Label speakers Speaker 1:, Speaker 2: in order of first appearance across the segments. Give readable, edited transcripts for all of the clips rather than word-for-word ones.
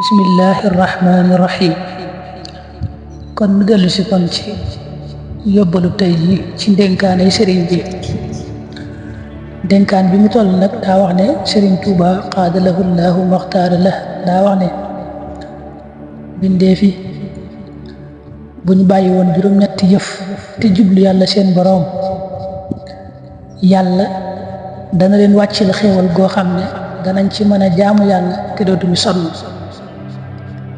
Speaker 1: bismillahi rahmaani rahim kon nu dellu si kon ci yóbbalu tey yi ci ndénkaane sëriñ bi dénkaan bi mu toll nag daa wax ne sëriñ Tuuba qaada lahu llaahu maxtaara la daa wax ne bindee fi bu ñu bàyyi woon juróom-ñetti yëf te jublu yàlla seen boroom yàlla dana leen wàccil xéewal goo xam ne danañ ci mën a jaamu yàlla te dootuñu sonn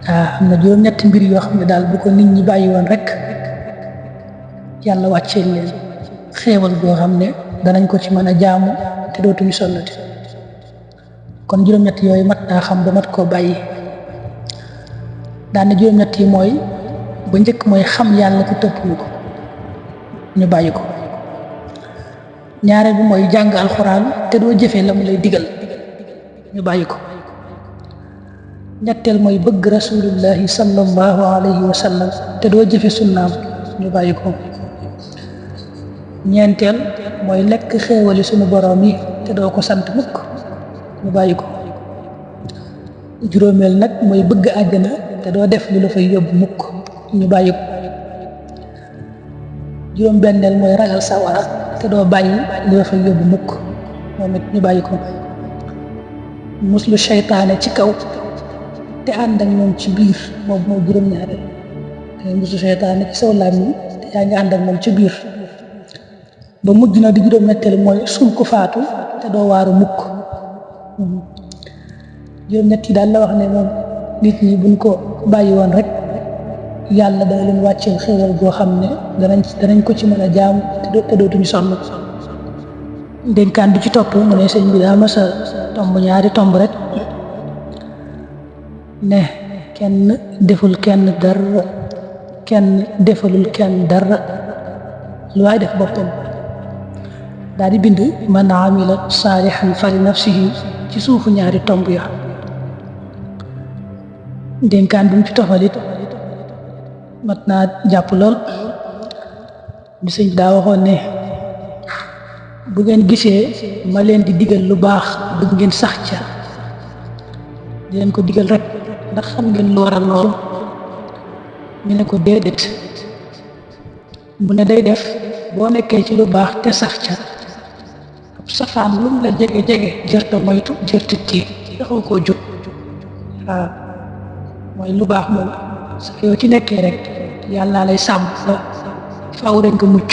Speaker 1: am na juróom-ñetti mbir yoo xam ne daal bu ko nit ñi bàyyi woon rek yàlla wàcceel leen xéewal goo xam ne danañ ko ci mën a jaamu te dootuñu sonnati kon juróom-ñett yooyu mat naa xam ba mat koo bàyyi daane juróom-ñett yi mooy ba njëkk mooy xam yàlla te toppuñu ko ñu bàyyi ko ñaareel bi mooy jàng alxuraan te doo jëfee la mu lay digal ñu bàyyi ko ñetteel mooy bëgg rasulullahi sallallahu alayhi wa sallam te doo jëfe sunnaam ñu bàyyi ko ñeenteel mooy lekk xéewali sunu boroom yi te doo ko sant mukk ñu bàyyi ko juróomeel nag mooy bëgg àjjana te doo def lu la fay yóbbu mukk ñu bàyyi ko juróom-benneel mooy ragal sawara te doo bàyyi lu la fay yóbbu mukk moom it ñu bàyyi ko muslu seytaane ci kaw te ànd ak moom ci biir moom moo juróom-ñaareel te muslu seytaane ci saw làmmiñ te yaa ngi ànd ak moom ci biir ba mujj na di juróom-ñetteel mooy suul ko faatu te doo waaru mukk juróom-ñett yi daal la wax ne moom nit ñi buñ ko bàyyi woon rek yàlla dana leen wàcceel xéewal goo xam ne danañ ko ci mën a jaamu te dootuñu sonn dénkaan bi ci topp mu ne sëñ bi daa mas a tomb ñaari tomb rek ne kenn deful kenn dara kenn defalul kenn dara lu waay def boppam daal di bind man amila saalihan fali nafsihi ci suufu ñaari tomb ya dénkaan bi mu ci tofalit mat naa jàpp lool bi sëñ daa waxoon ne bu ngeen gisee ma leen di digal lu baax bëgg ngeen sax ca di leen ko digal rek ndax xam ngeen lu waral loolu ñu ne ko déedéet bu ne day def boo nekkee ci lu baax te sax ca ab safaan lu mu la jege jërta moytu jërta tiit taxaw koo jóg waaw mooy lu baax moom sa yoo ci nekkee rek yàlla lay sàmm ba faaw rek nga mucc